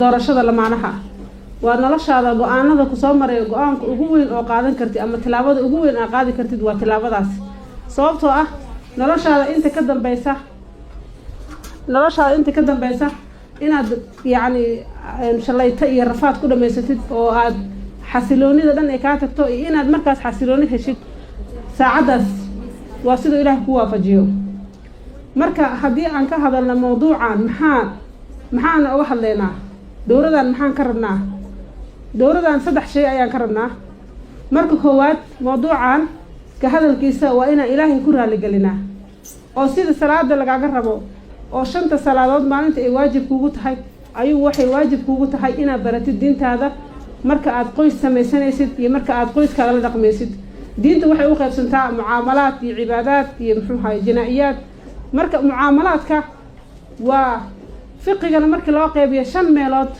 Doorashada lamaanaha waa noloshaada go-aanada kusoo maraya. Go-aanka ugu weyn oo qaadan kartid ama tilaabada ugu weyn aa qaadi kartid waa tilaabadaas, sababtoo ah noloshaada inta ka dambeysa, noloshaada inta ka dambeysa inaad yacni shalayto iyo rafaad ku dhamaysatid oo aad xasiloonida dhan ay kaa tagto, iyo inaad markaas xasilooni heshid saacaddaas, waa siduu Ilaah ku waafajiyo. Marka haddii aan ka hadalno mawduucan, maxaana uga hadlaynaa dowradan? Maxaan ka rabnaa dowradan? Saddex shay ayaan ka rabnaa. Marka koowaad, mawduucan ka hadalkiisa waa inaan Ilaahay ku raaligelinaa, oo sida salaada lagaaga rabo oo shanta salaadood maalinta ay waajib kuugu tahay, ayuu waxay waajib kuugu tahay inaad baratid diintaada marka aad qoys samaysanaysid iyo marka aad qoyskaada la dhaqmaysid. Diinta waxay u qaybsantaa mucaamalaad iyo cibaadaad iyo, muxuu ahay, jinaa-iyaad. Marka mucaamalaadka waa fiqigana markii loo qeybiyo shan meelood,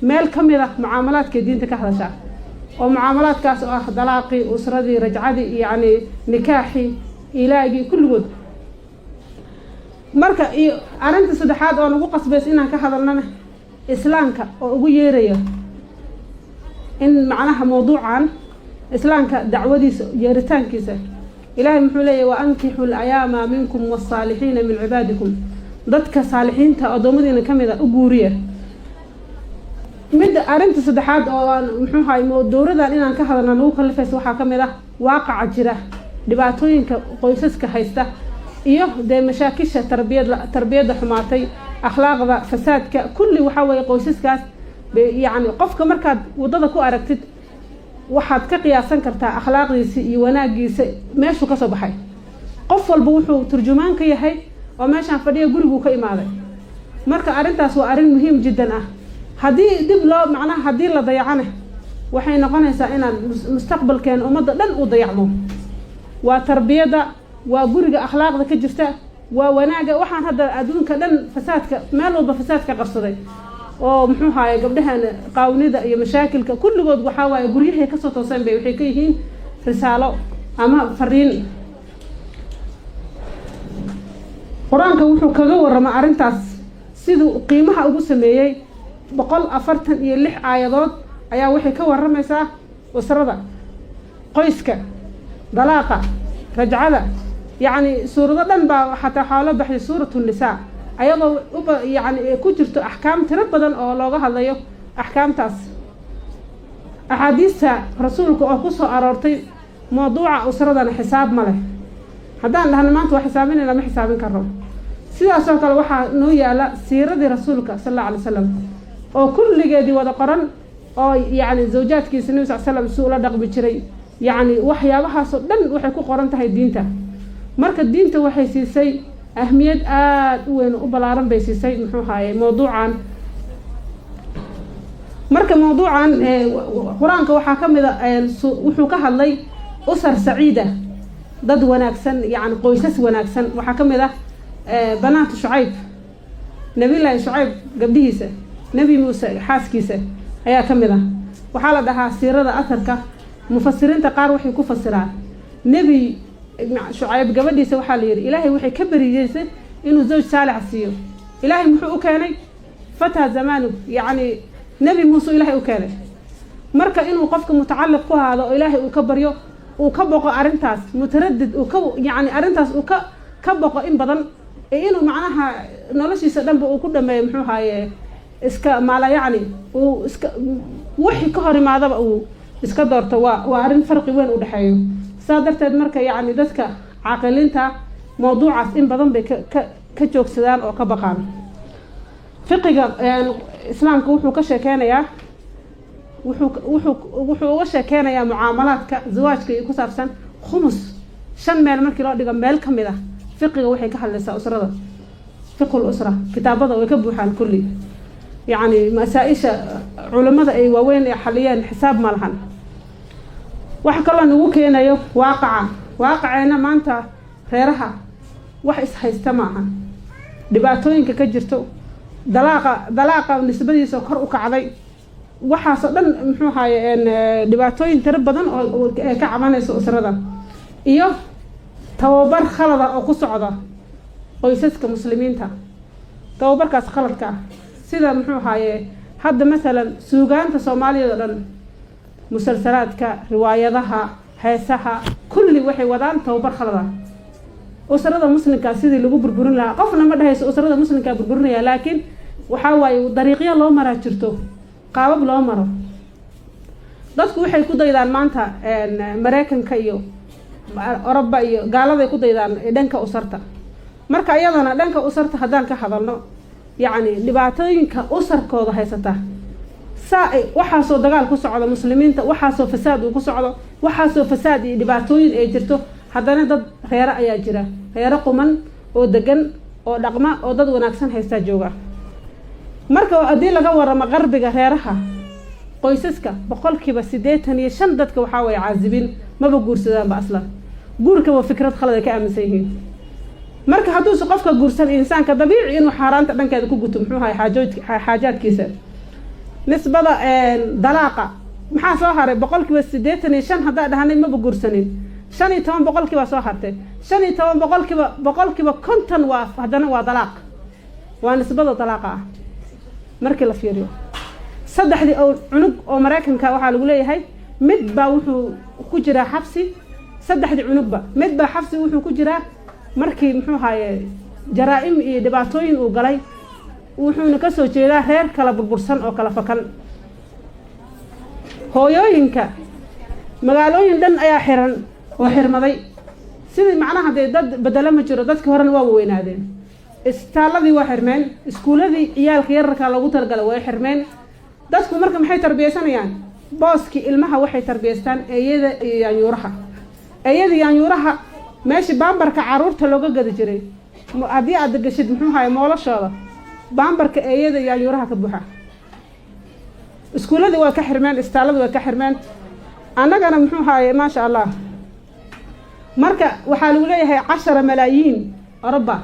meel ka mid ah mucaamalaadkay diinta ka hadashaa, oo mucaamalaadkaas oo ah dalaaqii, usradii, rajcadii, yacni nikaaxii, ilaagii, kulligood. Marka iyo arrinta saddexaad oo nagu qasbaysa inaan ka hadalnana, Islaamka oo ugu yeerayo in macnaha mawduucan, Islaamka dacwadiisa, yeeritaankiisa. Ilaahay muxuu leeyahy? "وأنكحوا الأيامى منكم والصالحين من عبادكم." Dadka saalixiinta addoommadiina ka mid a u guuriya. Midda arrinta saddexaad oo aan, muxuu ahay, dowradan inaan ka hadalna nagu kalifaysa waxaa ka mid ah waaqaca jira, dhibaatooyinka qoysaska haysta iyo dee mashaakisha tarbiyad, tarbiyadda xumaatay, akhlaaqda fasaadka, kulli waxaa weeye qoysaskaas. Yacni qofka markaad waddada ku aragtid, waxaad ka qiyaasan kartaa akhlaaqdiisa iyo wanaagiisa meeshuu kasoo baxay. Qof walba wuxuu turjumaan ka yahay oo meeshaan fadhiya guriguu ka imaaday. Marka arrintaas waa arrin muhiim jiddan ah. Haddii dib loo, macnaha haddii la dayacana, waxay noqonaysaa inaan mustaqbalkeena ummadda dhan uu dayacmo. Waa tarbiyadda, waa guriga akhlaaqda ka jirta, waa wanaaga. Waxaan hadda adduunka dhan fasaadka, meel walba fasaadka qabsaday oo, muxuu haaye, gabdhahan qaawnida iyo mashaakilka kulligood waxaa waaye guryahay kasoo tooseen bay waxay ka yihiin risaalo ama fariin. Qur-aanka wuxuu kaga warramay arrintaas siduu qiimaha ugu sameeyey. 146 aayadood ayaa waxay ka warramaysaa usrada, qoyska, dalaaqa, rajcada. Yacni suurado dhan baa xataa waxaa loo baxday Suuratu Nisaa, ayadoo uba yacni ku jirto axkaam tiro badan oo looga hadlayo axkaamtaas. Axaadiista Rasuulka oo ku soo aroortay mawduuca usradana xisaab ma leh. Haddaan dhahno maanta waa xisaabinayna, ma xisaabin karno. Sidaasoo kale waxaa noo yaala siiradii Rasuulka sal allahu alay slam oo kulligeedii wada qoran, oo yacni zawjaadkiisa Nabi sal slam si ula dhaqmi jiray, yacni waxyaabahaasoo dhan waxay ku qoran tahay diinta. Marka diinta waxay siisay ahmiyad aada u weyn, u ballaaran bay siisay, muxuu haaye, mawduucan. Marka mawduucan Qur-aanka waxaa ka mid a wuxuu ka hadlay أسر سعيدة, dad wanaagsan, yacni qoysas wanaagsan. Waxaa ka mid ah بنات شعيب, Nabiyullaahi Shucayb gabdhihiisa, Nebi Muuse xaaskiisa ayaa ka mid ah. Waxaa la dhahaa siirada atharka, mufasiriinta qaar waxay ku fasiraan Nebi Shucayb gabadhiisa waxaa la yidhi Ilaahay waxay ka beriyeysay inuu zawj saalixa siiyo. Ilaahay muxuu u keenay? فتى زمانه, yacni Nebi Muuse Ilaahay u keenay. Marka inuu qofka mutacalliq ku ahaado oo Ilaahay uu ka baryo, uu ka boqo arrintaas, mutaradid uu ka, yacni arrintaas uu ka boqo in badan, ee inuu macnaha noloshiisa dhanba uu ku dhameeyo, muxuu haaye, iska maala, yacni uu iska wixii ka hor imaadaba uu iska doorto, waa arrin farqi weyn u dhexeeyo. Saa darteed marka, yacni dadka caaqiliinta mawduucaas in badan bay ka joogsadaan oo ka baqaan. Fiqiga Islaamka wuxuu ka sheekeynayaa, wuxuu uga sheekeynayaa mucaamalaadka zawaajka iyo ku saabsan khumus, shan meel markii loo dhigo meel ka mid ah fiqiga waxay ka hadlaysaa usrada. فقه الأسرة kitaabada way ka buuxaan kulli. Yacni masaa-isha culimmada ay waaweyn ay xaliyeen xisaab ma lahan. Waxa kaloo nagu keenayo waaqaca, waaqaceena maanta reeraha wax is-haysta ma aha. Dhibaatooyinka ka jirto, dalaaqa nisbadiisa kor u kacday, waxaasoo dhan, muxuu ahaye, dhibaatooyin tiro badan oo ka cabanaysa usrada iyo tababar khalada oo ku socda qoysaska Muslimiinta. Tababarkaas khaladka ah sida, muxuu ahaye, Hadda masalan suugaanta Soomaaliyeed oo dhan, musalsalaadka, riwaayadaha, heesaha, kulli waxay wadaan tababar khalada usrada muslimkaa sidii lagu burburin lahaa. Qofna ma dhahayso usrada muslimkaa burburinaya, laakiin waxaa waaye dariiqyo loo maraa jirto, qaabab loo maro. Dadku waxay ku daydaan maanta Mareykanka iyo Oroba iyo gaaladay ku daydaan dhanka usarta. Marka iyadana dhanka usarta haddaan ka hadalno, yacni dhibaatooyinka usarkooda haysata, saa waxaasoo dagaal ku socdo muslimiinta, waxaasoo fasaad uu ku socdo, waxaasoo fasaad iyo dhibaatooyin ay jirto, haddana dad reero ayaa jira, reero quman oo degan oo dhaqma oo dad wanaagsan haystaa jooga. Marka haddii laga waramo qarbiga, reeraha qoysaska 85% dadka waxaa waye caazibin, maba guursadaanba aslan. Guurkaba fikrad khalad ay ka aaminsan yihiin. Marka hadduuse qofka guursan, insaanka dabiici inuu xaaraanta dhankeeda ku guto, muxuu ahay, xaajaadkiisa. Nisbada dalaaqa maxaa soo haray? 85% haddaa dhahanay maba guursanin, 15% soo hartay. 15%, 50% waa haddana waa dalaaq, waa nisbada dalaaqa ah. Markii la fiiriyo saddexdii oo cunug oo Maraykanka, waxaa lagu leeyahay mid baa wuxuu ku jiraa xabsi. Saddexdii cunugba mid baa xabsi wuxuu ku jiraa markii, muxuu ahaye, jaraa-im iyo dhibaatooyin uu galay, wuxuuna kasoo jeedaa reer kala burbursan oo kala fakan. Hooyooyinka magaalooyin dhan ayaa xiran oo xirmaday, sidii macnaha dee dad bedelo ma jiro, dadkii horena waa weynaadeen. Isbitaaladii waa xirmeen, iskuuladii ciyaalka yararka loogu talagalay way xirmeen. Dadku marka maxay tarbiyeysanayaan? Booskii ilmaha waxay tarbiyeystaan eeyada iyo yaanyuuraha. Eeyada yaanyuuraha, meeshii baambarka caruurta looga gadi jiray, haddii aad gashid, muxuu haye, moolashooda baambarka eeyada yaanyuuraha ka buuxa. Iskuuladii waa ka xirmeen, isbitaaladii waa ka xirmeen. Annagana, muxuu haaye, maasha Allah. Marka waxaa lagu leeyahay 10 malaayiin, Oroba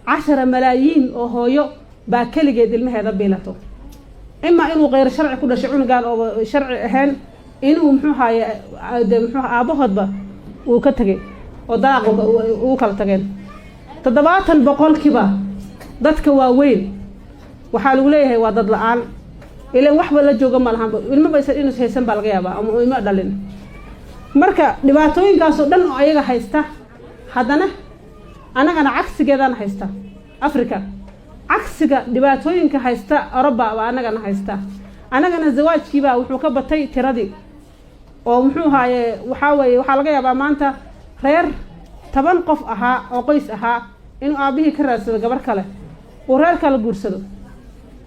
10 malaayiin oo hooyo baa keligeed ilmaheeda biilato, imaa inuu keyr sharci ku dhashay cunugan oo sharci ahayn, inuu, muxuu haaye, de muxuu aabahoodba uu ka tegay oo dalaaq ugu kala tageen. 70% dadka waaweyn waxaa lagu leeyahay waa dad la-aan, ilan waxba la jooga ma lahanba, ilmaba inus haysan baa laga yaabaa ama ilmo dhalin. Marka dhibaatooyinkaasoo dhan oo ayaga haysta, haddana annagana cagsigeedana haysta. Africa cagsiga dhibaatooyinka haysta Oroba baa annagana haysta. Annagana zawaajkiibaa wuxuu ka batay tiradii oo, muxuu haaye, waxaa weeye waxaa laga yaabaa maanta reer 10 qof ahaa oo qoys ahaa inuu aabbihii ka raadsado gabar kale, uu reer kale guursado.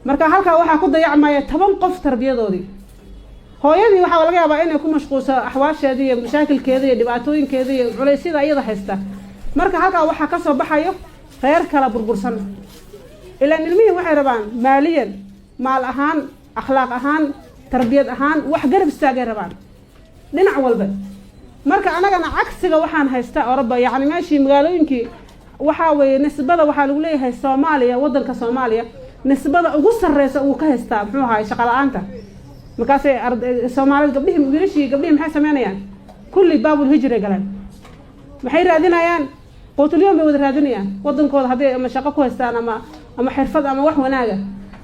Marka halkaa waxaa ku dayacmaya 10 qof tarbiyadoodii. Hooyadii waxaa laga yaabaa inay ku mashquulso axwaasheeda iyo mashaakilkeeda iyo dhibaatooyinkeeda iyo culaysyada iyada haysta. Marka halkaa waxaa kasoo baxayo reer kala burbursan, ilaan ilmihii waxay rabaan maaliyan, maal ahaan, akhlaaq ahaan, tarbiyad ahaan, wax garab istaagay rabaan dhinac walba. Marka anagana cagsiga waxaan haystaa Oroba, yacni meeshii magaalooyinkii waxaa weeye nisbada waxaa lagu leeyahay Soomaaliya, waddanka Soomaaliya nisbada ugu sarreysa uu ka haystaa, muxuu ahaay, shaqa la-aanta. Markaasay Soomaalida gabdhihii, wiilashii, gabdhihii maxay sameynayaan? Kulli baabul hijray galeen. Maxay raadinayaan? Quutulyoon bay wada raadinayaan waddankooda hadday ama shaqo ku haystaan ama xirfad ama wax wanaaga.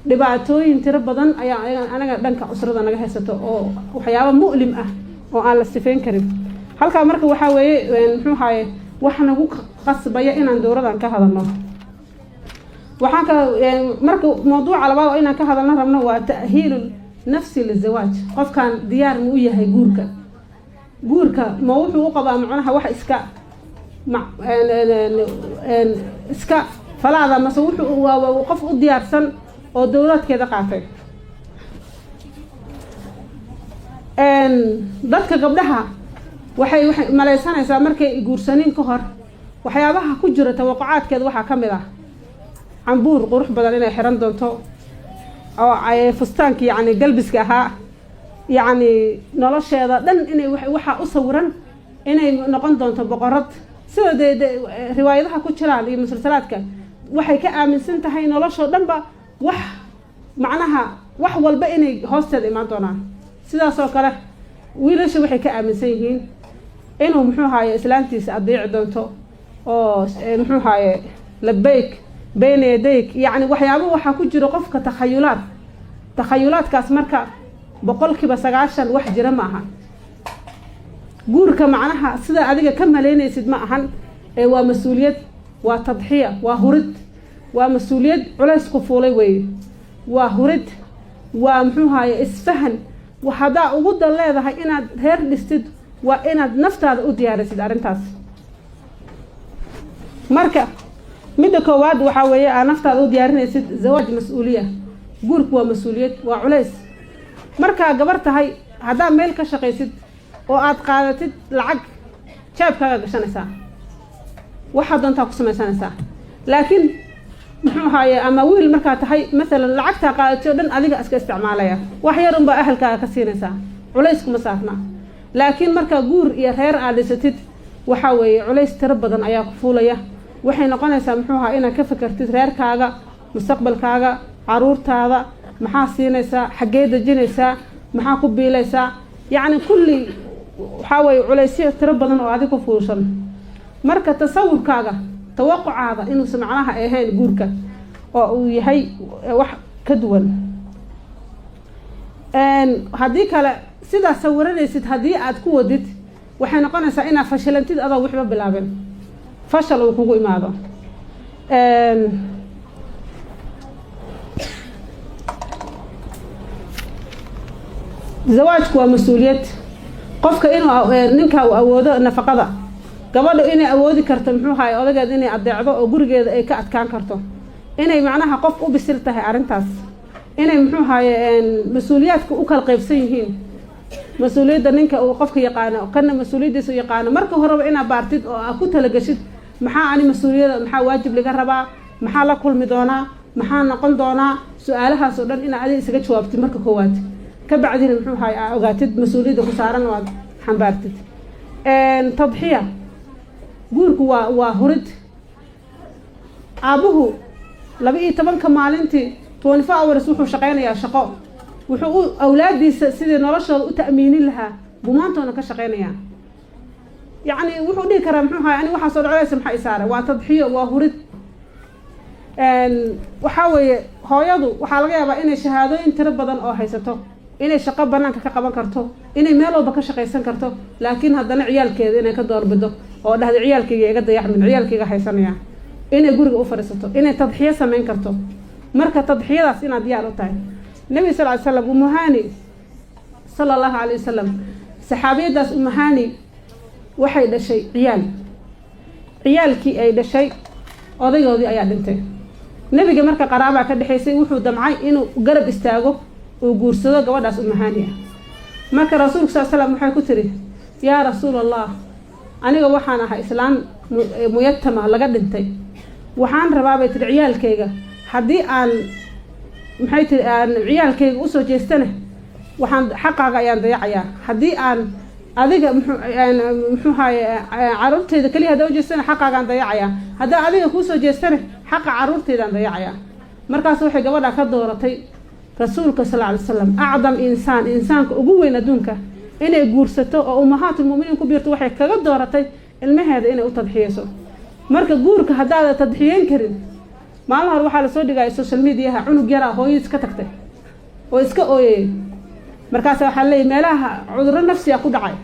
Dhibaatooyin tiro badan ayaa anaga dhanka usrada naga haysato oo waxyaabo mu'lim ah oo aan la sifeyn karin. Halkaa marka waxaa weeye, muxuu ahaye, wax nagu qasbaya inaan dowradan ka hadalno. Waxaan ka marka mawduuca labaad oo inaan ka hadalno rabno waa ta'hiilu nafsi lizawaaj. Qofkan diyaar ma u yahay guurka? Guurka ma wuxuu u qabaa macnaha wax iska iska falaada, mase wuxuu waa qof u diyaarsan oo dowladkeeda qaatay? Dadka gabdhaha waxay malaysanaysaa markay guursanin ka hor waxyaabaha ku jira tawaqucaadkeeda waxaa ka mid ah cambuur qurux badan inay xiran doonto oo fustaankii, yacni galbiska ahaa, yacni nolosheeda dhan inay waxaa u sawiran inay noqon doonto boqorad, sida dee de riwaayadaha ku jiraan iyo musalsalaadka. Waxay ka aaminsan tahay noloshoo dhanba wax macnaha wax walba inay hoosteeda imaan doonaan. Sidaas oo kale wiilasha waxay ka aaminsan yihiin inuu, muxuu haaye, islaantiisa adeeci doonto oo, muxuu haaye, labayk bayna yadayk, yacni waxyaaba waxaa ku jiro qofka takhayulaad. Takhayulaadkaas marka 90% wax jira ma aha. Guurka macnaha sida adiga ka malaynaysid ma ahan ee waa mas-uuliyad, waa tadxiya, waa hurid, waa mas-uuliyad culays ku fuulay weeye, waa hurid, waa muxuu haye isfahan. Haddaa ugu dan leedahay inaad reer dhistid, waa inaad naftaada u diyaarisid arrintaas. Marka midda koowaad waxaa weeye aad naftaada u diyaarinaysid zawaaj mas-uuliya. Guurku waa mas-uuliyad, waa culays. Markaa gabar tahay, haddaad meel ka shaqaysid oo aad qaadatid lacag, jeebkaaga gashanaysaa, waxaad doontaa ku samaysanaysaa. Laakiin muxuu ahaaye, ama wiil markaa tahay masalan, lacagtaa qaadatay o dhan adiga iska isticmaalaya, wax yar unbaa ahalkaaga ka siinaysaa, culays kuma saarna. Laakiin markaa guur iyo reer aad dhisatid, waxaa weeye culays tiro badan ayaa ku fuulaya. Waxay noqonaysaa muxuu ahaa inaad ka fakertid reerkaaga, mustaqbalkaaga, caruurtaada, maxaa siinaysaa, xaggee dejinaysaa, maxaa ku biilaysaa. Yacni kulli waxaa weeye culaysyo tiro badan oo adig ku fuulshan. Marka tasawurkaaga, tawaqucaada inuusan macnaha ahayn guurka oo uu yahay wax ka duwan. Haddii kale sidaas sawiranaysid haddii aad ku wadid, waxay noqonaysaa inaad fashilantid adoo waxba bilaabin, fashal uu kugu imaado. Zawaajku waa mas-uuliyad. Qofka inuu ninka uu awoodo nafaqada, gabadhu inay awoodi karto muxuu ahaay odageed inay adeecdo oo gurigeeda ay ka adkaan karto, inay macnaha qof u bisil tahay arrintaas, inay muxuu ahaye mas-uuliyaadka u kala qaybsan yihiin, mas-uuliyadda ninka uu qofka yaqaano, kana mas-uuliyaddiisa u yaqaano. Marka horeba inaad baartid oo aad ku talageshid: maxaa ani mas-uuliyada, maxaa waajib laga rabaa, maxaa la kulmi doonaa, maxaa noqon doonaa? Su-aalahaas oo dhan inaad adiga isaga jawaabtid marka koowaad, ka bacdina muxuu ahaay aa ogaatid mas-uuliyadda ku saaran oo aad xambaartid. Tadxiya, guurku waa hurid. Aabbuhu 12-ka maalintii, 24 hours wuxuu shaqaynayaa shaqo, wuxuu u awlaadiisa sidii noloshooda u ta'miinin lahaa buu maantoona ka shaqaynayaa. Yacni wuxuu dhihi karaa muxuu ahay ani waxaa soo dhacdaysa maxaa isaara? Waa tadxiyo, waa hurid. Waxaa weeye hooyadu waxaa laga yaabaa inay shahaadooyin tiro badan oo haysato, inay shaqo banaanka ka qaban karto, inay meel walba ka shaqaysan karto, laakiin haddana ciyaalkeeda inay ka doorbido oo dhahda ciyaalkayga iga dayacmin, ciyaalkayga haysanaya, inay guriga u fadhiisato, inay tadxiyo samayn karto. Marka tadxiyadaas inaad diyaar u tahay. Nebi sal ly slam, Umuhani sala allahu alayh wasalam, saxaabiyaddaas Umuhani waxay dhashay ciyaal. Ciyaalkii ay dhashay odaygoodii ayaa dhintay. Nebiga marka qaraabaa ka dhexaysay, wuxuu damcay inuu garab istaago, uu guursado gabadhaas Umuhani ah. Marka rasuulka sal slam waxay ku tiri: "Yaa rasuul Allah, aniga waxaan ahay islaan muyatama laga dhintay, waxaan rabaa," bay tiri, "ciyaalkayga haddii aan, maxay tiri, aan ciyaalkayga usoo jeestana, waxaan xaqaaga ayaan dayacayaa. Haddii aan adiga muxuu haye caruurtayda keliya haddaan ujeestana, xaqaagaan dayacayaa. Haddaan adiga kuusoo jeestana, xaqa caruurtaydaan dayacayaa." Markaas waxay gabadha ka dooratay rasuulka sal alay slam, acdam insaan, insaanka ugu weyn adduunka, inay guursato oo ummahaatulmuminiin ku biirto. Waxay kaga dooratay ilmaheeda inay u tadxiyeyso. Marka guurka haddaada tadxiyeyn karin, maalin hore waxaa lasoo dhigaya social mediaha cunug yaraa hooyadiis ka tagtay oo iska ooyayay. Markaasa waxaa leeyay meelaha cudurro nafsiga ku dhacay,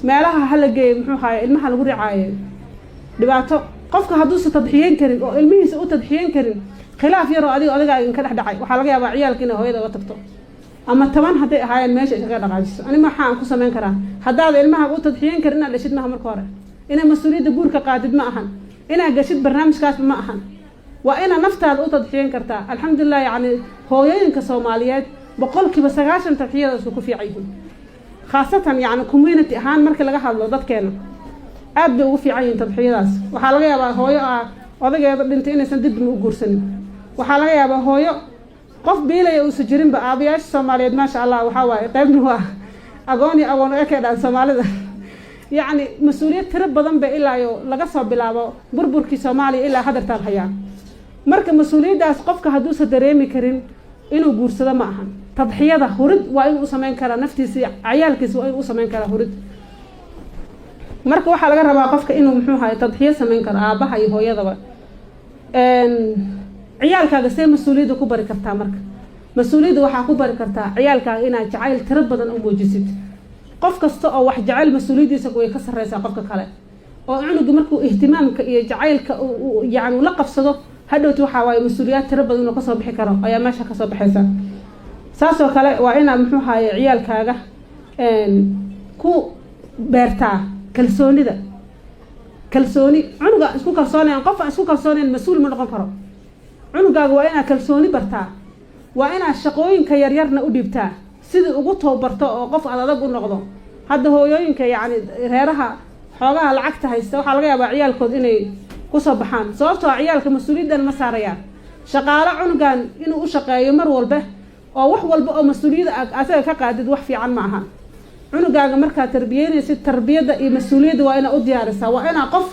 meelaha hala geeyay, muxuu ahaye ilmaha lagu ricaayo dhibaato. Qofka hadduusa tadxiyeyn karin oo ilmihiisa u tadxiyeyn karin, khilaaf yaroo adiga odagaa idinka dhex dhacay, waxaa laga yaabaa ciyaalka inay hooyada uga tagto, ama 10 hadday ahaayeen meesha iskaga dhaqaajiso. Ani maxaan ku samayn karaa? Haddaada ilmaha u tadxiyeyn karin, inaad dhashid maha. Marka hore inaad mas-uuliyadda guurka qaadid ma ahan, inaad gashid barnaamijkaasba ma ahan. Waa inaad naftaada u tadxiyeyn kartaa. Alxamdulilah, yacni hooyooyinka Soomaaliyeed 90% tadxiyada isku ku fiican yihiin, khaasatan yacni community ahaan markii laga hadlo, dadkeena aad bay ugu fiican yihiin tadxiyadaas. Waxaa laga yaabaa hooyo ah odageeda dhintay inaysan dibdima u guursanin. Waxaa laga yaabaa hooyo qof biilaya uusa jirinba. Aabayaasha Soomaaliyeed, maasha Allah, waxaa waaye qaybna waa agoon iyo agoon ekay dhaan Soomaalida. Yacni mas-uuliyad tiro badan ba ilaa iyo laga soo bilaabo burburkii Soomaaliya ilaa hadartaan hayaa. Marka mas-uuliyaddaas qofka hadduusa dareemi karin, inuu guursado ma ahan. Tadxiyada hurid waa inuu u samayn karaa naftiisa, cayaalkiisa waa inuu u samayn karaa hurid. Marka waxaa laga rabaa qofka inuu muxuu ahay tadxiyo samayn karo, aabbaha iyo hooyadaba. Ciyaalkaaga see mas-uuliyadda ku bari kartaa? Marka Mas-uuliyadda waxaa ku bari kartaa ciyaalkaaga inaad jacayl tiro badan u muujisid. Qof kasta oo wax jecel, mas-uuliyaddiisa way ka sarreysaa qofka kale. Oo cunuga markuu ihtimaamka iyo jacaylka yani la qabsado, hadhowti waxaa waaye mas-uuliyaad tiro badan inuu kasoo bixi karo ayaa meesha kasoo baxaysa. Saasoo kale waa inaad, muxuu ahaye, ciyaalkaaga ku beertaa kalsoonida. Kalsooni cunuga isku kalsoonayan, qof aan isku kalsoonayn mas-uul ma noqon karo. Cunugaaga waa inaad kalsooni bartaa, waa inaad shaqooyinka yaryarna u dhiibtaa sidii ugu tababarto oo qof aad adag u noqdo. Hadda hooyooyinka, yacni, reeraha xoogaha lacagta haysta, waxaa laga yaabaa ciyaalkood inay kusoo baxaan, sababtoo a ciyaalka mas-uuliyaddan ma saarayaan. Shaqaalo cunugan inuu u shaqeeyo mar walba oo wax walba oo mas-uuliyadda asaga ka qaadid, wax fiican ma aha. Cunugaaga markaad tarbiyeynaysid, tarbiyadda iyo mas-uuliyadda waa inaad u diyaarisaa. Waa inaa qof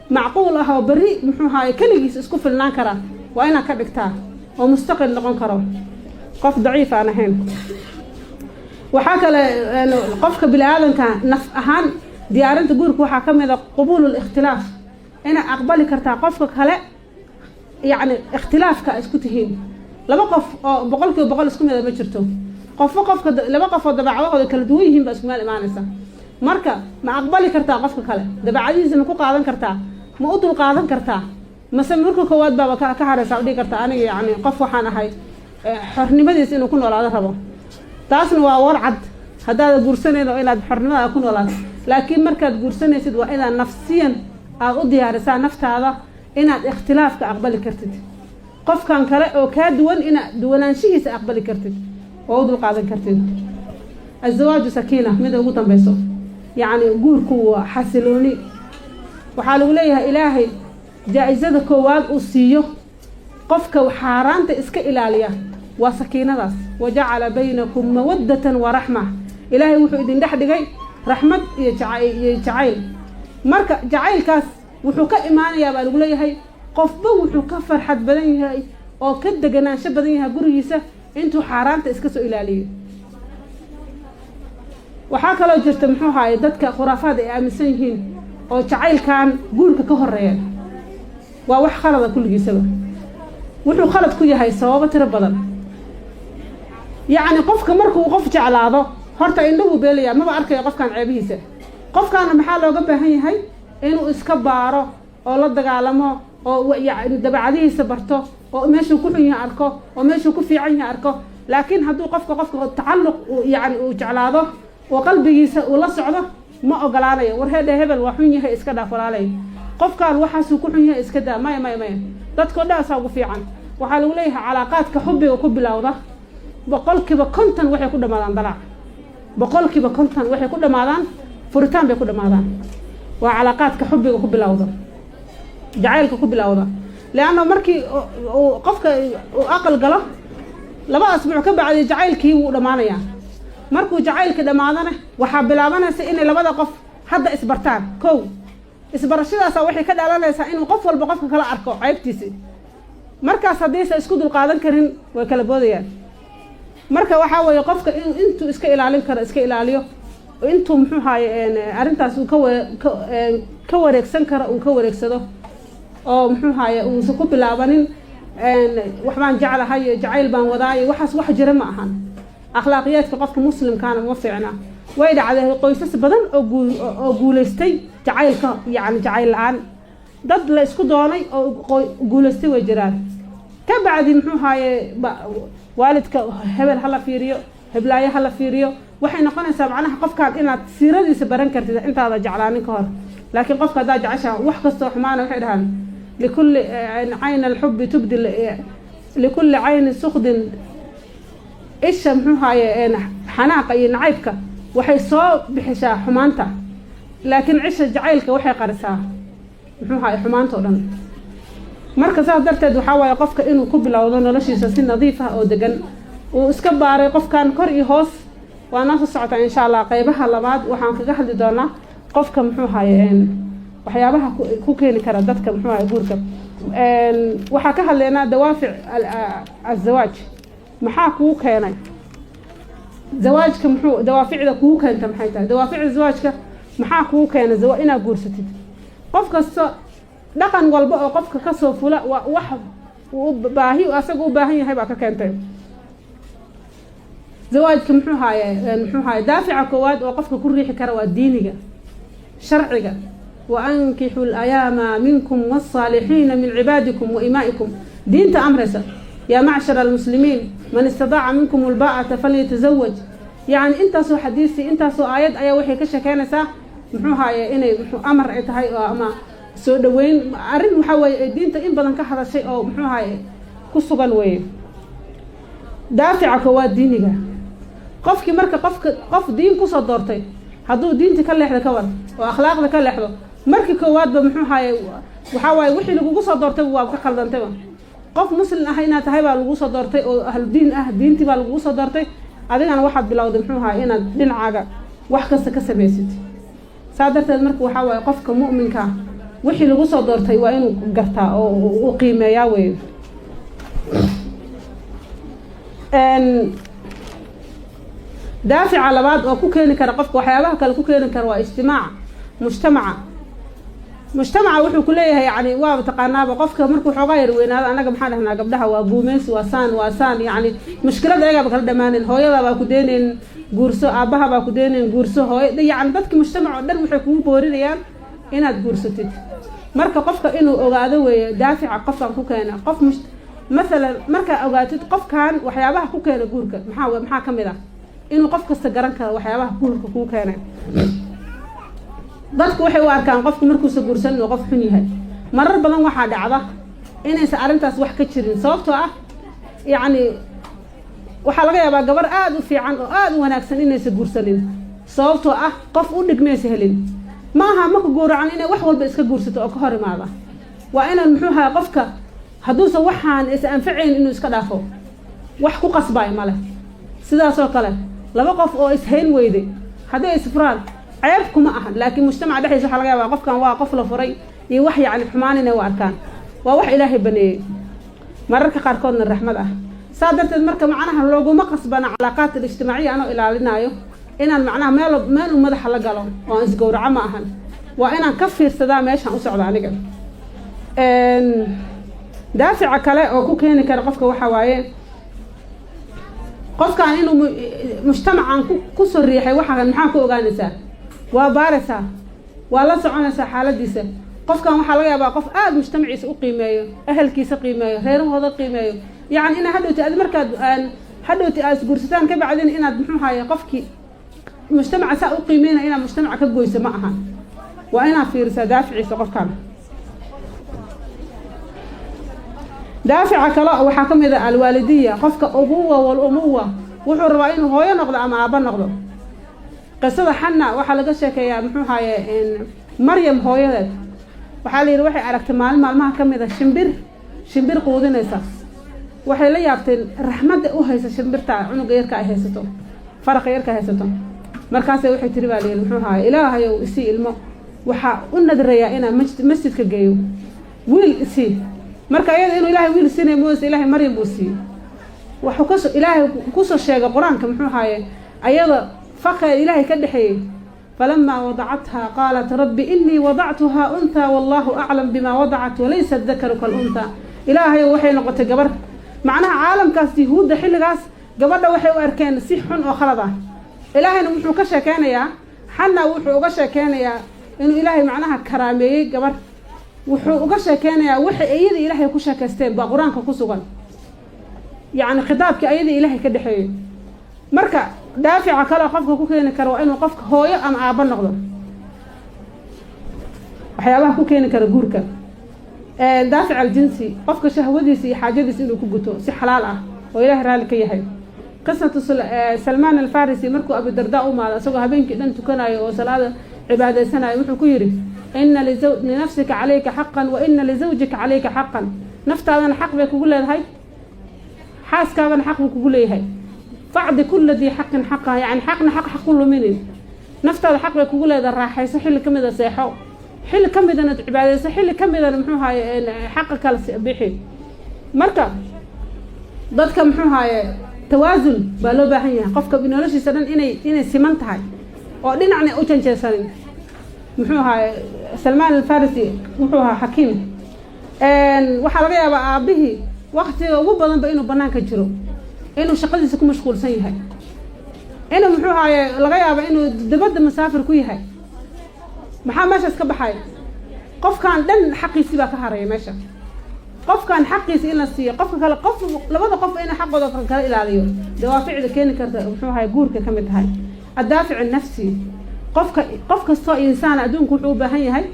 macquul ah oo berri, muxuu ahaye, keligiis isku filnaan kara waa inaad ka dhigtaa oo mustaqil noqon karo, qof daciif aan ahayn. Waxaa kale, qofka bini aadanka naf ahaan diyaarinta guurka waxaa ka mid a قبول الاختلاف, inaad aqbali kartaa qofka kale, yacni ikhtilaafka isku tihiin. Laba qof oo 100% isku mida ma jirto. Qofba qofka, laba qof oo dabeecadahooda kala duwan yihiin baa isku meel imaanaysa. Marka ma aqbali kartaa qofka kale? Dabeecadihiisa ma ku qaadan kartaa? Ma u dul qaadan kartaa? Mase marka koowaad baaba ka haraysaa, dhihi kartaa, aniga yacni qof waxaan ahay xornimadiisa inuu ku noolaado rabo? Taasna waa war cad haddaada guursanayn oo inaad xornimada ku noolaato. Laakiin markaad guursanaysid, waa inaad nafsiyan aada u diyaarisaa naftaada inaad ikhtilaafka aqbali kartid, qofkan kale oo kaa duwan inaad duwanaanshihiisa aqbali kartid oo u dulqaadan kartid. الزواج سكينة, mida ugu dambeyso, yacni guurku waa xasilooni. Waxaa lagu leeyahay, Ilaahay jaa-isada koowaad uu siiyo qofka xaaraanta iska ilaaliya waa sakiinadaas. وجعل بينكم مودة ورحمة. Ilaahay wuxuu idin dhex dhigay raxmad iyo iyo jacayl. Marka jacaylkaas wuxuu ka imaanayaa, baa lagu leeyahay, qofba wuxuu ka farxad badan yahay oo ka deganaansho badan yahay gurigiisa intuu xaaraanta iska soo ilaaliyo. Waxaa kaloo jirta, muxuu ahaye, dadka khuraafaad ay aaminsan yihiin oo jacaylkan guurka ka horeeya waa wax khalada kulligiisaba. Wuxuu khalad ku yahay sababo tiro badan. Yacni qofka markuu qof jeclaado, horta indhuhu beelaya, maba arkayo qofkan ceebihiisa. Qofkaana maxaa looga baahan yahay? Inuu iska baaro oo la dagaalamo oo yani dabeecadihiisa barto oo meeshuu ku xun yahay arko oo meeshuu ku fiican yahay arko. Laakiin hadduu qofka tacalluq, yani uu jeclaado oo qalbigiisa uu la socdo, ma ogolaanayo. War heedhe, hebel waa xun yahay, iska dhaaf walaalay. Qofkan waxaasuu ku xun yahay, iska daa. Maya, maya, maya, dadkao dhaasaa ugu fiican. Waxaa lagu leeyahay, calaaqaadka xubbiga ku bilowda 50% waxay ku dhamaadaan dalaac, 50% waxay ku dhamaadaan furitaan bay ku dhamaadaan. Waa calaaqaadka xubbiga ku bilowda, jacaylka ku bilowda. Leanna markii uu qofka uu aqal galo, 2 asbuuc ka bacdi jacaylkii wuu dhammaanayaa. Markuu jacaylkii dhammaadana, waxaa bilaabanaysa inay labada qof hadda isbartaan. Kow, isbarashadaasa waxay ka dhalanaysaa inuu qof walba qofka kala arko ceybtiisi. Markaas haddaysa isku dulqaadan karin, way kala boodayaan. Marka waxaa weeye, qofka in intuu iska ilaalin karo iska ilaaliyo, intuu, muxuu haaye, arrintaas uu ka wareegsan karo uu ka wareegsado oo, muxuu haaye, uusan ku bilaabanin waxbaan jeclahay iyo jacayl baan wadaayo. Waxaas wax jira ma ahan. Akhlaaqiyaadka qofka muslimkaana ma fiicna. Way dhacday qoysas badan oo guulaystay jacaylka, yacni jacayl la-aan dad la isku doonay oo guulaystay way jiraan. Ka bacdi, muxuu haaye, waalidka hebel hala fiiriyo, heblaayo hala fiiriyo. Waxay noqonaysaa macnaha qofkaan inaad siiradiisa baran kartid intaada jeclaanin ka hor. Laakiin qofka haddaad jeceshaha, wax kastoo xumaana, waxay dhahaan لكل عين الحب تبدي لكل عين سخط. Isha, muxuu haaye, xanaaqa iyo nacaybka waxay soo bixisaa xumaanta, laakiin isha jacaylka waxay qarisaa, muxuu haaye, xumaanta o dhan. Marka saas darteed waxaa waaye qofka inuu ku bilowdo noloshiisa si nadiif ah oo degan, uu iska baaray qofkan kor iyo hoos. Waa noo soo socotaa, insha Allah. Qeybaha labaad waxaan kaga hadli doonaa qofka, muxuu haaye, waxyaabaha ku keeni kara dadka, muxuu ahay, guurka. Waxaa ka hadlaynaa دوافع الزواج. Maxaa kuu keenay zawaajka? Muxuu dawaaficda kugu keenta? Maxay tahay dawaaficda zawaajka? Maxaa kugu keenay inaad guursatid? Qof kasta, dhaqan walba oo qofka kasoo fula, waa wax uu baahi asaga u baahan yahay baa ka keentay. Zawaajka muxuu haaye daafica koowaad oo qofka ku riixi kara waa diiniga, sharciga. وأنكحوا الأيامى منكم والصالحين من عبادكم وإمائكم. Diinta amraysa. يا معشر المسلمين، من استطاع منكم الباءة فليتزوج. Yacni intaasoo xadiisi, intaasoo aayad ayaa waxay ka sheekeynaysaa, muxuu haaye, inay muxuu amar ay tahay oo ama soo dhaweyn. Arrin waxaa weeye ay diinta in badan ka hadashay oo, muxuu haaye, ku sugan weeye. Daafica koowaad diiniga. Qofkii marka qofka qof diin kusoo doortay hadduu diinta ka leexdo, ka war oo akhlaaqda ka leexdo, markii koowaadba, muxuu haaye, waxaa waaye wixii lagugu soo doortayba waa ka khaldantayba. Qof muslim ah inaad tahay baa lagu soo doortay oo ahlu diin ah, diintii baa lagugu soo doortay. Adigana waxaad bilowday, muxuu ahaye, inaad dhinacaaga wax kasta ka samaysid. Saa darteed marka waxaa waaye qofka mu'minka wixii lagu soo doortay waa inuu gartaa oo uu qiimeeyaa weeye. Daafica labaad oo ku keeni kara qofka, waxyaabaha kale ku keeni kara, waa ijtimaaca, mujtamaca. Mujtamaca wuxuu ku leeyahay, yani waaba taqaanaaba, qofka markuu xoogaa yar weynaado, annaga maxaa dhahnaa? Gabdhaha waa guumeysi, waa saan, waa saan. Yacni mushkilada ayagaaba kala dhamaanen. Hooyada baa ku deenayn guurso, aabbaha baa ku deenayn guurso, hooy, yacni dadki mujtamac oo dhan waxay kugu boorinayaan inaad guursatid. Marka qofka inuu ogaado weeye daafica qofkan ku keena. Qof masalan markaa ogaatid qofkan waxyaabaha ku keena guurka, maxaa ka mid ah inuu qof kasta garan karo waxyaabaha guurka kuu keenay. Dadku waxay u arkaan qofku markuusa guursan inuu qof xun yahay. Marar badan waxaa dhacda inaysan arrintaas wax ka jirin, sababtoo ah, yacni, waxaa laga yaabaa gabar aada u fiican oo aada u wanaagsan inaysan guursanin, sababtoo ah qof u dhigmaysa helin. Ma aha marka guuracan inay wax walba iska guursato oo ka hor imaada. Waa inaan, muxuu ahaa, qofka hadduusan waxaan is anfacayn inuu iska dhaafo, wax ku qasbaay male. Sidaasoo kale laba qof oo ishayn weyday haddii ay isfuraan, ceeb kuma ahan, laakiin mujtamaca dhexdiisa waxaa laga yaabaa qofkan waa qof la furay iyo wax, yacni, xumaan inay u arkaan. Waa wax Ilaahay baneeyey, mararka qaarkoodna raxmad ah. Saa darteed marka macnaha looguma qasbana calaaqaat alijtimaaciya anoo ilaalinaayo inaan macnaha meel u madaxa la galo oo aan isgowraco ma ahan. Waa inaan ka fiirsadaa meeshaan u socdo aniga. Daafica kale oo ku keeni kara qofka waxaa waaye qofkan inuu mujtamacan kusoo riixay. Waxaa maxaa ku ogaanaysaa? Waa baaraysaa, waa la soconaysaa xaaladiisa. Qofkan waxaa laga yaabaa qof aada mujtamaciisa u qiimeeyo, ahelkiisa qiimeeyo, reerahooda qiimeeyo. Yacni inaa hadhowti ad markaad hadhowti aad isguursataan ka bacdin inaad, muxuu haye, qofkii mujtamaca saa u qiimeynaya inaad mujtamaca ka goyso ma aha. Waa inaad fiirisaa daaficiisa qofkan. Daafica kale waxaa ka mid ah alwaalidiya. Qofka أبوة والأمومة, wuxuu rabaa inuu hooyo noqdo ama aabba noqdo. Qisada Xanna waxaa laga sheekeeyaa, muxuu haye, Maryam hooyadeed, waxaa la yidhi waxay aragtay maalin maalmaha ka mid a shimbir quudinaysa. Waxay la yaabteen raxmadda u haysa shimbirta, cunuga yarka ay haysato, faraqa yarka ay haysato. Markaasay waxay tiri, baa la yidhi, muxuu haye, "Ilaahayow, isii ilmo, waxaa u nadrayaa inaan masjidka geeyo, wiil isii." Marka iyada inuu Ilaahay wiil siinaya moodaysa, Ilaahay Maryam buu siiyey. Wuxuu kasoo Ilaahay kusoo sheegay Qur-aanka, muxuu haaye, ayada faqeed Ilaahay ka dhexeeyey: فلما وضعتها قالت رب إني وضعتها أنثى والله أعلم بما وضعت وليس الذكر كالأنثى. Ilaahay, waxay noqotay gabar. Macnaha caalamkaas Yahuudda xilligaas gabadha waxay u arkeen si xun oo khalad ah. Ilaahayna wuxuu ka sheekeynayaa, Xanna wuxuu uga sheekeynayaa inuu Ilaahay macnaha karaameeyey gabar. Wuxuu uga sheekeynayaa waxay iyada Ilaahay ku sheekaysteen baa Qur-aanka ku sugan, yacni khitaabkii ayadii Ilaahay ka dhexeeyey. Marka daafica kale qofka ku keeni kara waa inuu qofka hooyo ama aabbo noqdo. Waxyaabaha ku keeni kara guurka, daafic aljinsi, qofka shahwadiisa iyo xaajadiisa inuu ku guto si xalaal ah oo Ilaahay raalli ka yahay. Qisatu Salmaan Alfarisi, markuu Abudarda u maado isagoo habeenkii dhan tukanayo oo salaada cibaadaysanayo, wuxuu ku yidhi: "إن لنفسك عليك حقا وإن لزوجك عليك حقا." Naftaadana xaq bay kugu leedahay, xaaskaadana xaq buu kugu leeyahay. فأعط كل ذي حق حقه. Yani xaqna xaq ku luminin. Naftaada xaq bay kugu leedahay: raaxayso, xilli ka mida seexo, xilli ka midana cibaadayso, xilli ka midana, muxuu haye, xaqa kala bixi. Marka dadka, muxuu haye, tawaasun baa loo baahan yahay. Qofka noloshiisa dhan inay siman tahay oo dhinacna u janjeesanin. Muxuu ahaye, Salmaan Alfarisi wuxuu ahaa xakiim. Waxaa laga yaabaa aabbihii waktiga ugu badanba inuu banaanka jiro, inuu shaqadiisa ku mashquulsan yahay. Inuu, muxuu haaye, laga yaabo inuu dibadda masaafir ku yahay. Maxaa meeshaas ka baxay? Qofkan dhan xaqiisii baa ka haraya meesha. Qofkan xaqiisa in la siiyo, qofka kale, qof labada qof in xaqooda kala ilaaliyo, dawaaficda keeni karta, muxuu ahay, guurka ka mid tahay. الدافع النفسي, qofka, qof kastoo insaan adduunku wuxuu u baahan yahay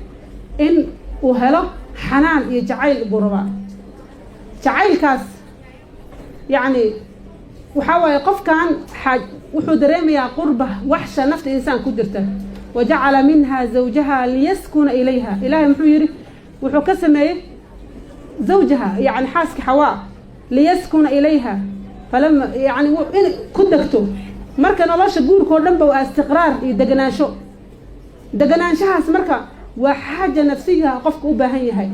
in uu helo xanaan iyo jacayl buu rabaa. Jacaylkaas, yacni, waxaa waaye qofkan xaaj wuxuu dareemayaa qurba waxsha nafta insaan ku jirta. وجعل منها زوجها ليسكن إليها. Ilaahay muxuu yidhi? Wuxuu ka sameeyey زوجها, yani xaaska Xawaa, ليسكن إليها, فلما, yani, in ku degto. Marka nolosha guurka oo dhan ba waa istiqraar iyo deganaansho. Deganaanshahaas marka waa xaaja nafsiga qofka u baahan yahay.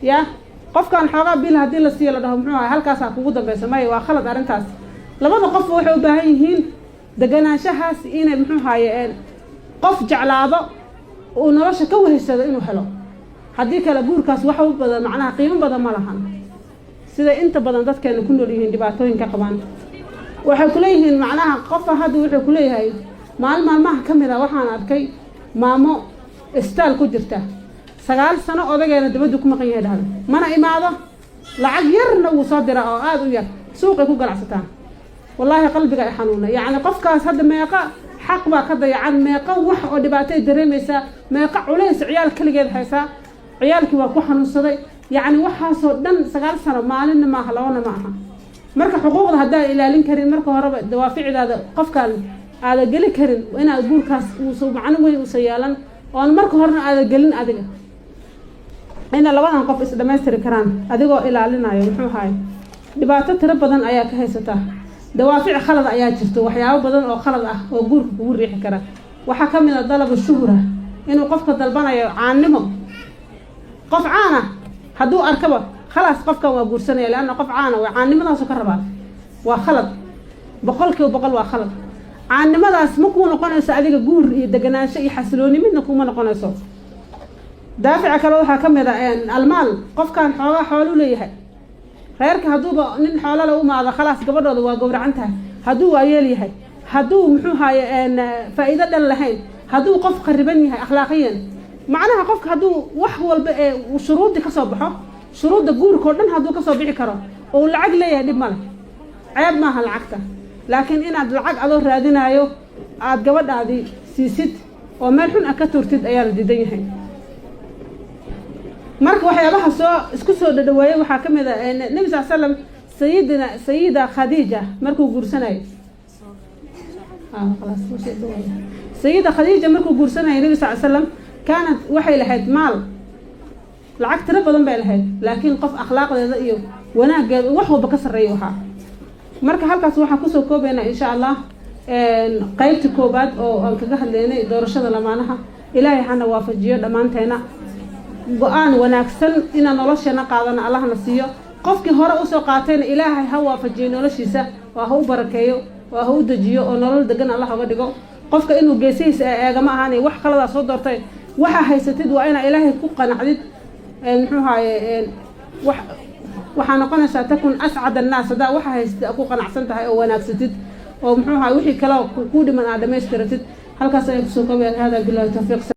Ya qofkan xoogaa bil haddii la siiyo, la dhaho, muxuu ahay, halkaasaa kugu dambeysa, maya, waa khalad arrintaas. Labada qof waxay u baahan yihiin deganaanshahaas, inay, muxuu ahaye, qof jeclaado uu nolosha ka weheshado inuu helo. Haddii kale guurkaas wax u badan, macnaha, qiimo badan ma lahan. Sida inta badan dadkeena ku nool yihiin, dhibaatooyinka qabaan, waxay kuleeyihiin, macnaha, qofa hadda wuxuu kuleeyahay, maalin maalmaha ka mid a waxaan arkay maamo istaal ku jirta 9 sano, odageena dibaddu ku maqan yahay, dhahda mana imaado, lacag yarna wuu soo diraa oo aada u yar, suuqay ku ganacsataa. Wallaahi qalbiga ay xanuuna. Yacni, qofkaas hadda meeqa xaq baa ka dayacan, meeqa wax oo dhibaatay dareemaysaa, meeqa culays, ciyaal keligeed haysaa, ciyaalkii waa ku xanuunsaday. Yacni, waxaasoo dhan 9 sano, maalinna maaha, labana ma aha. Marka xuquuqda haddaan ilaalin karin marka horeba, dawaaficdaada qofkaan aada geli karin, inaad guurkaas uusa macno weyn uusa yeelan, oon marka horena aada gelin adiga ina labadan qof is dhamaystiri karaan, adigoo ilaalinayo, muxuu ahaay, dhibaato tiro badan ayaa ka haysataa. Dawaafic khalad ayaa jirto, waxyaabo badan oo khalad ah oo guurka kugu riixi kara. Waxaa ka mid a طلب الشهرة, inuu qofka dalbanayo caannimo. Qof caana hadduu arkaba, khalaas, qofkan waa guursanaya, leanna qof caana waa caannimadaasuu ka rabaa. Waa khalad, 100%, waa khalad. Caannimadaas ma kuu noqonayso adiga guur iyo deganaansho iyo xasilooni, midna kuma noqonayso. Daafica kale waxaa ka mid a المال. Qofkan xoogaa xoolu leeyahay, reerka hadduuba nin xoolale u imaado, khalaas, gabadhooda waa gowracan tahay. Hadduu waayeel yahay, hadduu, muxuu haaye, faa'iido dhan lahayn, hadduu qof khariban yahay akhlaaqiyan, macnaha, qofka hadduu wax walba ee shuruuddi kasoo baxo, shuruudda guurka oo dhan hadduu kasoo bixi karo oo lacag leeyahay, dhib male, ceeb maaha lacagta. Laakiin inaad lacag adoo raadinaayo aada gabadhaadii siisid oo meel xun a ka turtid ayaa la diidan yahay. Marka waxyaabaha soo isku soo dhadhaweeyey waxaa ka mid a Nebi sal slam, sayidina sayida Khadiija markuu guursanayay, sayida Khadiija markuu guursanayay Nebi sal slam, kaanat, waxay lahayd maal, lacag tiro badan bay lahayd, laakiin qof akhlaaqdeeda iyo wanaaggeeda wax walba ka sarreeya ahaa. Marka halkaas waxaan kusoo koobaynaa, insha Allah, qeybta koobaad oo aan kaga hadlaynay doorashada lamaanaha. Ilaahay hana waafajiyo dhammaanteena go-aan wanaagsan inaan nolosheena qaadano, Allahna siiyo. Qofkii hore usoo qaatayna Ilaahay ha waafajiyo noloshiisa, oo ha u barakeeyo, oo ha u dejiyo, oo nolol degan Allah oga dhigo. Qofka inuu geesihiisa eegama ahaan wax kaladaa soo doortay. Waxaa haysatid waa inaa Ilaahay ku qanacdid. Muxuu haaye, wax waxaa noqonaysaa تكن أسعد الناس haddaa waxa haysatid ku qanacsan tahay oo wanaagsatid, oo, muxuu ahaay, wixii kale ku dhiman aad dhamaystiratid. Halkaas ayaan kusoo koobaya. Hada, billahi tawfiiq.